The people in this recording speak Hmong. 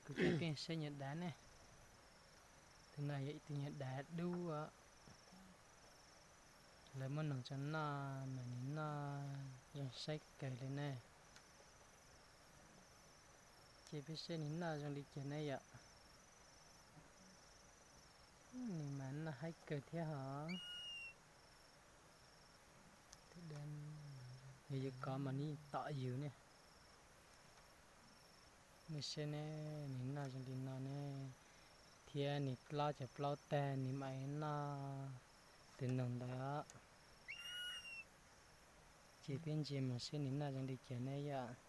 Kuv coj peb saib nyuag dav ne. Tus no yog ib tug nyuag dav dub os. Lawv muab noog tso noj mas nws noj zoo saib kawg li ne. Ces peb saib nws noj zoo li cas ne yom. Nws mas noj haib kawg thiab hos. Yog yus kov mas nws yeej tom yus ne. Nej saib ne, nws noj zoo li no ne, thiab nws lob cov plaub tag nws mam noj tus noog ntawd. Ces peb ntsia mus seb nws noj zoo li cas ne yom.